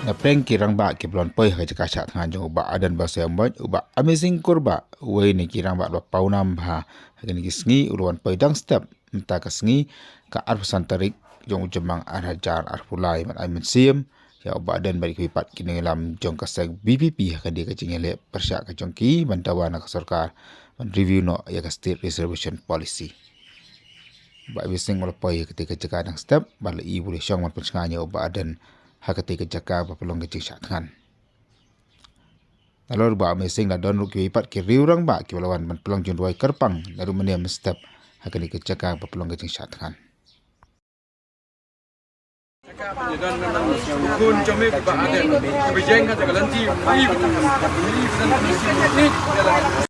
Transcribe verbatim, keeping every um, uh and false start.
Na pdeng ki rangbah kiba la wan poi ha ka jaka shah thngan jong u Bah Ardent Basaiawmoit, u Bah Amazing Kurbah, uwei na ki rangbah ba pawnam bha ha kine ki sngi, u la wan poi dang step mynta ka sngi, ka arphew san tarik jong u Jymmang ar hajar arphew lai, ban ai mynsiem ïa u Bah Ardent bad kiwei pat ki nongïalam jong ka seng VPP ha kane ka jingïaleh pyrshah ka jong ki ban dawa na ka sorkar ban review noh ïa ka State Reservation Policy. U Bah Amazing u la poi ha katei ka jaka dang step bad la ïoh ban shong ban pynshngaiñ ïa u Bah Ardent ha katei ka jaka ba pynlong ka jingshah thngan. Nalor u Bah Amazing la don ruh kiwei pat ki riew rangbah kiba la wan ban pynlong jingduwai kyrpang naduh mynne mynstep ha kane ka jaka ba pynlong ka jingshah thngan.